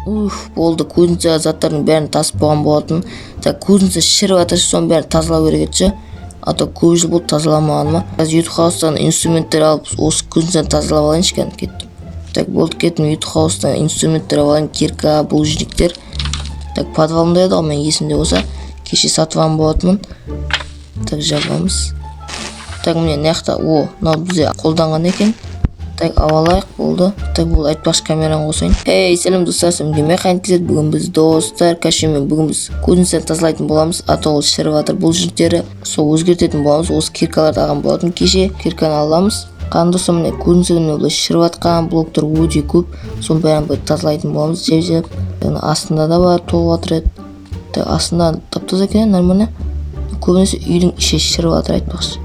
Уф, болды, кузница заттардың бәрін тасып болған болатын. Так, кузница шіріп жатыр, соның бәрін тазалау керек еді ше, а то көп жыл болды тазаламағаныма. Қазір Ютуб хаустан инструменттер алып, осы кузницаны тазалап алайыншы. Кәдімгі кеттім. Так, болды, кеттім. Ютуб хаустан инструменттер алып алайын: кирка, булыжниктер. Так, подвалымда еді ғой мен, есімде болса, кеше сатып алған болатынмын. Так, жабамыз. Так, міне, мына жақта. О, мынау бізде қолданған екен. Так, алып алайық, болды. Так, болды. Айтпақшы, камераны қосайын. Эй, сәлем, достар! Механ KZ. Бүгін біз, достар, кәшемен бүгін біз кузницаны тазалайтын боламыз, а то ол шіріп жатыр, булыжниктері. Сол өзгертетін боламыз. Осы киркаларды алған болатын кеше, кирканы аламыз. Қане, достар, міне, кузницада, міне, былай шіріп жатқан блоктар өте көп. Соның бәрін былай тазалайтын боламыз жеп жеп. Яғни астында да бар, толып жатыр еді. Так, астында тап таза екен, нормально. Көбінесе үйдің іші шіріп жатыр, айтпақшы.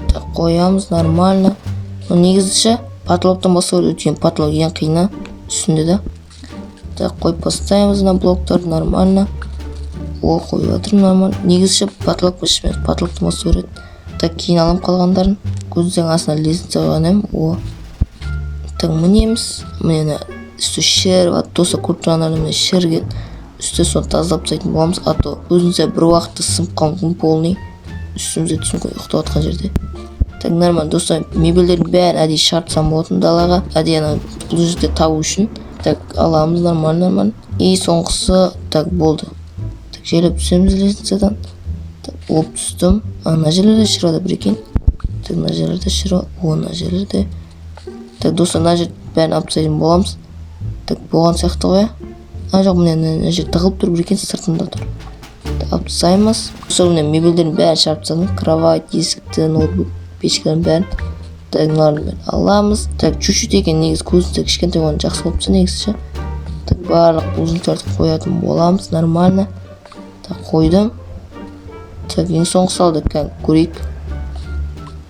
Так, қоямыз, нормально. Но негізі ше, потолоктан бастау керек, өйткені потолок ең қиыны үстінде да. Так, қойып бастаймыз мына блоктарды, нормально. О, қойып жатырмын, нормально. Негізі ше, потолок емес, потолоктан бастау керек. Так, кейін аламын қалғандарын. Кузницаның астына лестница қойған едім. О, так, мінеміз. Міне, мына үсті шіріп жатыр, достар, көріп тұрғандарыңдай, міне, шіріген үсті. Соны тазалап тастайтын боламыз, а то кузница бір уақытта сынып қалуы мүмкін, полный үстімізге түсуі мүмкін ұйықтап жатқан жерде. Так, нормально, достар. Мебельдердің бәрін әдейі шығарып тастаған болатын далаға, әдейі ана булыжникті табу үшін. Так, аламыз, нормально, нормально. И соңғысы. Так, болды. Так, жайлап түсеміз лестницадан. Так, оп, түстім. А мына жерлерде шіріп жатыр екен. Так, мына жерлерде шіріп. О, мына жерлерде. Так, достар, мына жер бәрін алып тастайтын боламыз. Так, болған сияқты ғой, иә? А, жоқ, міне, мына жер тығылып тұр екен, сыртында тұр. Так, алып тастаймыз. Достар, міне, мебельдердің бәрін шығарып тастадым: кровать, есікті, ноутбук, печканың бәрін. Так, мыналардың бәрін аламыз. Так, чуть чуть екен негізі, кузница кішкентай болған жақсы болып тұр негізі ше. Так, барлық булыжниктарды қоятын боламыз, нормально. Так, қойдым. Так, ең соңғысы алды, кәдімгі көрейік.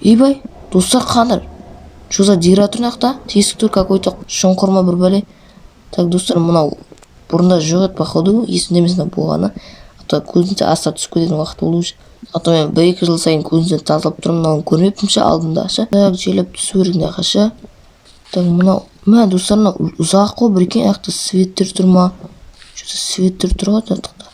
Ойбай, достар, қаңдар, что за дыра тұр мына жақта? Тесік тұр какой то, шұңқыр ма, бір бәле. Так, достар, мынау бұрында жоқ еді, походу, есімде емес мынау болғаны, а то кузница астына түсіп кететін уақыт болды уже. А то мен 1-2 жыл сайын кузницаны тазалап тұрамын, мынауын көрмеппін ше алдында ше. Так, жайлап түсу керек мына жаққа ше. Так, мынау, мә, достар, мынау ұзақ қой, прикинь. Ана жақта светтер тұр ма? Че то светтер тұр ғой мына жақта.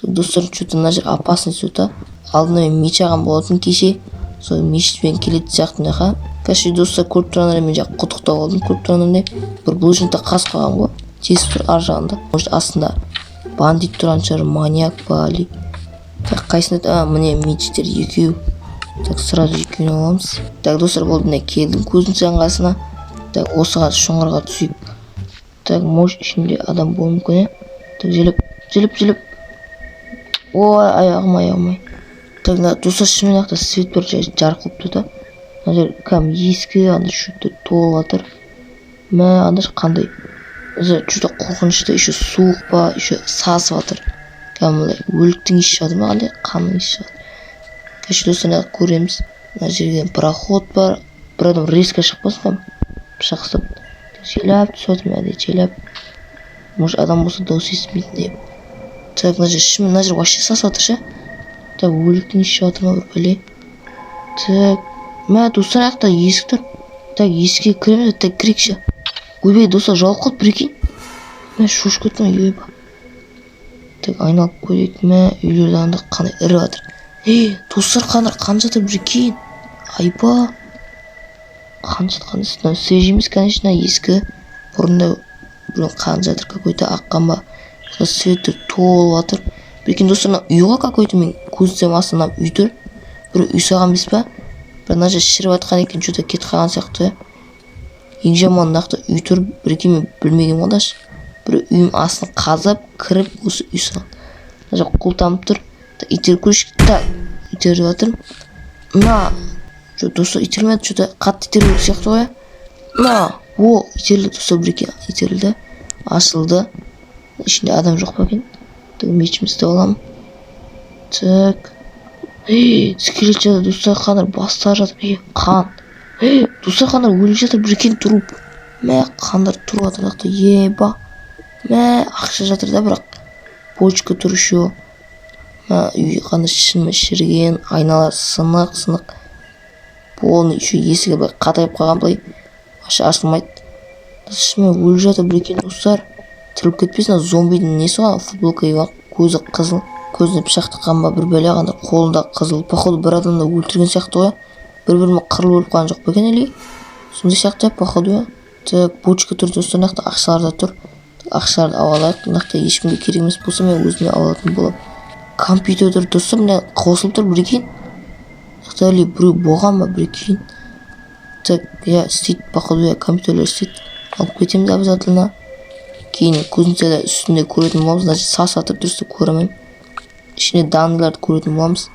Так, достар, че то мына жер опасный что то. Алдында мен меч алған болатын кеше, сол мечпен келетін сияқты мына жаққа. Короче, достар, көріп тұрғандардай, мен жаңа құдықтап алдым. Көріп тұрғандардай, бір булыжникті қазып қойған ғой, тесіп тұр ар жағында. Может, астында бандит тұрған шығар, маньяк па или. Так, қайсында? А, міне, мечтер екеу. Так, сразу екеуін аламыз. Так, достар, болды, міне, келдім кузницаның қасына. Так, осыған шұңқырға түсейік. Так, может, ішінде адам болуы мүмкін, иә. Так, желеп, желеп, желеп. Ой, аяғым, аяғым, ай. Так, мына, достар, шынымен мына жақта свет бар, жарық болып тұр да. Мына жер кәдімгі ескі, анда шөптер толып жатыр. Мә, анда қандай че то қорқынышты, еще суық па, еще сасып жатыр. Кәдімгідей өліктің иісі шығады ма, қандай қанның иісі шығады. Короче, достар, мына көреміз, мына жерге проход бар. Бір адам резко шығып қалсын, пышақ ұстап. Жайлап түсіп жатырмын әдейі, жайлап. Может, адам болса, дауыс естімейтін деп. Так, мына жер шынымен, мына жер вообще сасып жатыр ше. Так, өліктің иісі шығып жатыр ма, бір бәле. Так, мә, достар, ана жақта есік тұр. Так, есікке кіреміз. Так, кірейікші. Ойбай, достар, жауып қалды, прикинь. Мә, шошып кеттім, ойбай. Так, айналып көрейік. Мә, үйлерді анда қандай іріп жатыр. Ей, достар, қандай қан жатыр, прикинь. Айба, қан жатқан. Мынау свежий емес, конечно, ескі, бұрында біреу қан жатыр какой то, аққан ба. Светтер толып жатыр, прикинь, достар. Мына үй ғой какой то, мен көзім астына үй тұр. Біреу үй салған емес па? Бірақ мына жер шіріп жатқан екен, че то кетіп қалған сияқты. Ең жаманы, мына жақта үй тұр, прикинь. Мен білмегенмін ғой даже, біреу үйдің астын қазып кіріп, осы үй салған. Мына жақ құлтанып тұр. Так, итеріп көрейікші. Так, итеріп жатырмын. Мына че, достар, итермеді че то, қатты итеру керек сияқты ғой, иә. Мына, о, итерілді, достар, прикинь, итерілді, ашылды. Ішінде адам жоқ па екен? Так, мечімді ұстап аламын. Так, ей, скелет жатыр, достар, қандар, бастары жатыр. Ей, қан. Ей, достар, қандар, өліп жатыр, прикинь, труп. Мә, қандар тұрып жатыр мына жақта. Еба, мә, ақша жатыр да, бірақ бочка тұр еще. Мә, үй қандай шынымен шіріген, айнала сынық сынық полный, еще есігі былай қатайып қалған, былай вообще ашылмайды. Шынымен өліп жатыр, прикинь, достар. Тіріліп кетпесін. Ана зомбидің несі ғой, ана футболка киіп алып, көзі қызыл, көзіне пышақ тыққан ба, бір бәле қандай, қолында қызыл. Походу, бір адамды өлтірген сияқты ғой. Бір бірімен қырылып өліп қалған жоқ па екен, или сондай сияқты, походу, иә. Так, бочка тұр, достар, мына жақта ақшалар да тұр. Ақшаларды алып алайық. Мына жақта ешкімге керек емес болса, мен өзіме ала алатын боламын. Компьютер тұр, достар, мына қосылып тұр, прикинь. Мына жақта или біреу болған ба, прикинь. Так, иә, істейді, походу, иә, компьютерлер істейді. Алып кетеміз обязательно. Кейін кузницада үстінде көретін боламыз. Мына жерде сасып жатыр, дұрыстап көре алмаймын. Ішінде данныйларды көретін боламыз.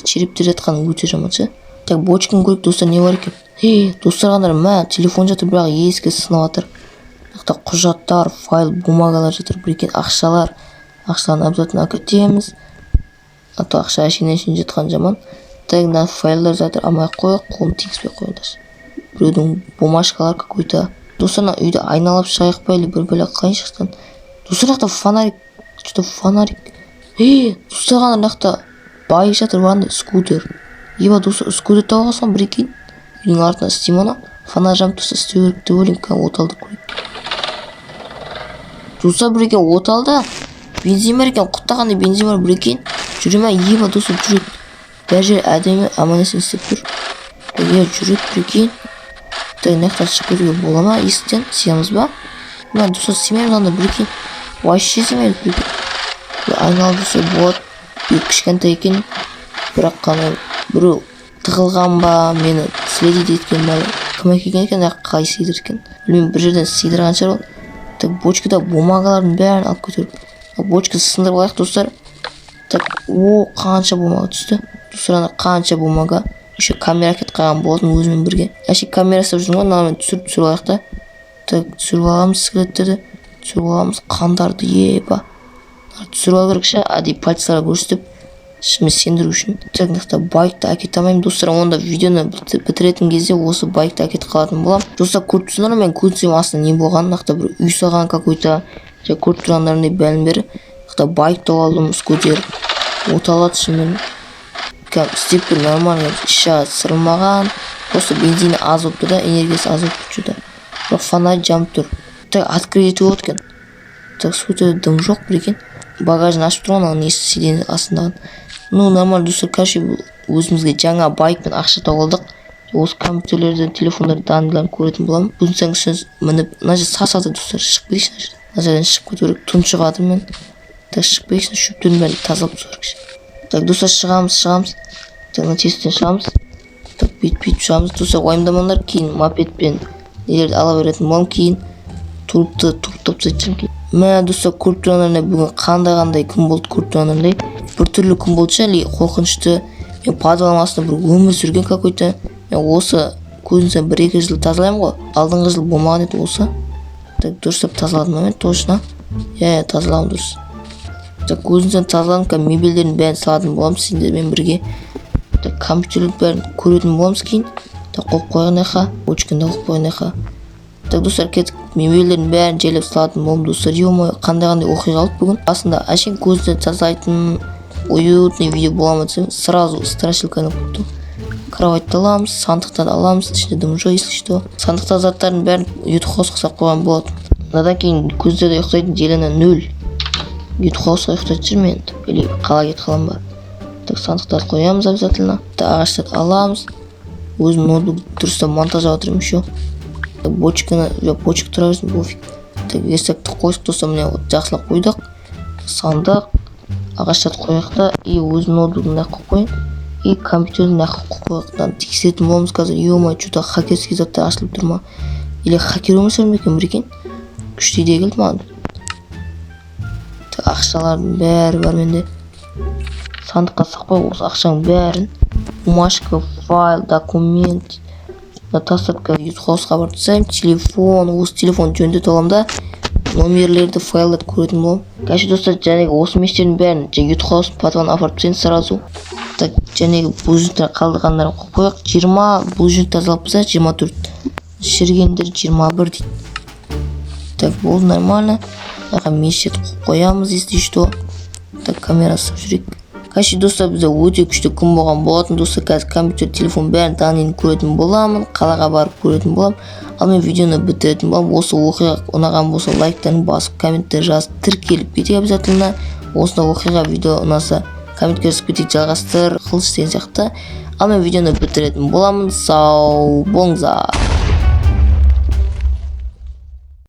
Черептер жатқан өте жаман ше. Так, бочканы көрейік, достар, не бар екен? Ей, достар, қандар, мә, телефон жатыр, бірақ ескі, сынып жатыр. Мына жақта құжаттар, файл, бумагалар жатыр, прикинь. Ақшалар, ақшаны обязательно алып кетеміз, а то ақша әшейін әшейін жатқан жаман. Так, мына файлдар жатыр, алмай ақ қояйық, қолым тигізбей ақ қояйын даже. Біреудің бумажкалар какой-то. Достар, мына үйді айналып шығайық па или бір бәле қылайыншы шықтан. Достар, мына жақта фонарик, что, фонарик. Ей, достар, қана, мына жақта байк жатыр, андай скутер. Еба, достар, скутер тауып алған, прикинь. Үйдің артына істей ма? Ана фонарь жанып тұрса, істеу керек деп ойлаймын. Қазір от алдырып көрейік, достар, прикинь. От алды, бензин бар екен, құтта бензин бар, прикинь. Жүре ма? Еба, достар, жүреді. Бәр жер әдемі, аман есен істеп тұр, иә, жүреді, прикинь. Так, мына жақтан шығып кетуге бола ма? Есіктен сиямыз ба? Мына, достар, сыймаймыз анда, прикинь, вообще сыймаймыз, прикинь. Айналып жүрсе болады. Үй кішкентай екен, бірақ қана біреу тығылған ба, мені следить еткен ба, кім әкелген екен, аяққа қалай сыйдырды екен, білмеймін. Бір жерден сыйдырған шығар ол. Так, бочкада бумагалардың бәрін алып кету керек. Бочка сындырып алайық, достар. Так, о, қанша бумага түсті, достар, ана қанша бумага. Еще камера әкетіп қалған болатын өзімен бірге. Әше, камера ұстап жүрмін ғой, мынамен түсіріп түсіріп алайық та. Так, түсіріп аламыз скелеттерді, түсіріп аламыз қандарды. Еба, түсіріп алу керек ше, әдейі полицияларға көрсетіп, ішіме сендіру үшін. Так, мына жақта байкты әкете алмаймын, достар. Онда видеоны бітіретін кезде осы байкты әкетіп қалатын боламын. Достар, көріп тұрсыңдар ма, мен көзім астында не болғанын? Мына жақта бір үй салған какой-то, жаңа көріп тұрғандарыңдай, бәрін бері. Мына жақта байк тауып алдым, скутер. От алады шынымен, кәдімгі істеп тұр нормально, іш жағы сырылмаған. Просто бензині аз болып тұр да, энергиясы аз болып тұр че-то, бірақ фонарь жанып тұр. Так, открыть етуге болады екен. Так, скутерде дым жоқ, прикинь. Багажын ашып тұр ғой, ананың несі, сиденье астындағы. Ну, нормально, достар. Короче, өзімізге жаңа байкпен ақша тауып алдық. Осы компьютерлерді, телефондарды, данныйларын көретін боламын. Кузницаның үстіне мініп, мына жер сасады, достар, шығып кетейікші мына жерден. Мына жерден шығып кету керек, тұншығып жатырмын мен. Так, шығып кетейікші, шөптердің бәрін тазалап тастау керек. Так, достар, шығамыз, шығамыз. Так, мына тесіктен шығамыз. Так, бүйтіп бүйтіп шығамыз. Достар, уайымдамаңдар, кейін мопедпен нелерді ала беретін боламын. Кейін трупты труптап тастайтын шығармын кейін. Мә, достар, көріп тұрғандарыңдай, бүгін қандай қандай күн болды. Көріп тұрғандарыңдай, біртүрлі күн болды ше, или қорқынышты. Мен подвалдың астында бір өмір сүрген какой-то. Мен осы көзінше 1-2 жыл тазалаймын ғой, алдыңғы жыл болмаған еді осы. Так, дұрыстап тазаладым ба мен? Точно, иә, иә, тазаладым дұрыс. Так, көзінше тазаладым. Қазір мебельдердің бәрін салатын боламын сендермен бірге. Так, компьютерлердің бәрін көретін боламыз кейін. Так, қойып қояйық мына жаққа, бочканы да қойып қояйық мына жаққа. Так, достар, кеттік, мебельдердің бәрін жайлап салатын боламын. Достар, ё, қандай қандай оқиға болды бүгін. Басында әшейін көзді тазалайтын уютный видео бола ма десем, сразу страшилка айналып кетті. Кроватьты аламыз, сандықтарды аламыз, ішінде дым жоқ, если что. Сандықта заттардың бәрін ютуб хаусқа салып қойған болатын. Мынадан кейін көздерде ұйықтайтын желание нөл. Ютуб хаусқа ұйықтайтын шығармын енді, или қалаға кетіп қаламын ба? Так, сандықтарды қоямыз обязательно. Ағаштарды аламыз. Өзім ноутбук дұрыстап монтаждап жатырмын еще. Так, бочканы, жоқ, бочка тұра берсін, пофиг. Так, верстакты қойдық, достар, міне, вот, жақсылап қойдық. Сандық, ағаштарды қояйық та, и өзімнің ноутбугымды мына жаққа қойып қояйын, и компьютерді мына жаққа қойып қояйық. Мынаны тексеретін боламыз қазір. Ё, че-то хакерский заттар ашылып тұр ма, или хакер өмір сүрмей екен, прикинь. Күшті идея келді маған. Так, ақшалардың бәрі бар менде. Сандыққа салып қой осы ақшаның бәрін. Бумажка, файл, документ. Мына тастап, қазір хаусқа барып тастаймын. Телефон, осы телефон жөндетіп аламын да, номерлерді, файлдарды көретін боламын. Короче, достар, жаңағы осы мештердің бәрін ютуб хаустың подвалына апарып тастайын сразу. Так, жаңағы булыжниктер қалдырғандарын қойып қояйық. 20 булыжник тазалаппыз, 24 шірігендер, 21 дейді. Так, болды, нормально. Мына мешітті қойып қоямыз, если что. Так, камера ұстап жүрейік. Короче, достар, бізде өте күшті күн болған болатын. Достар, қазір компьютер, телефон, бәрін данныйын көретін боламын, қалаға барып көретін боламын. Ал мен видеоны бітіретін боламын. Осы оқиға ұнаған болса, лайктарын басып, комменттер жазып, тіркеліп кетейік обязательно. Осындай оқиға, видео ұнаса, комментке жазып кетейік, «жалғастыр, қылыш» деген сияқты. Ал мен видеоны бітіретін боламын. Сау болыңыздар.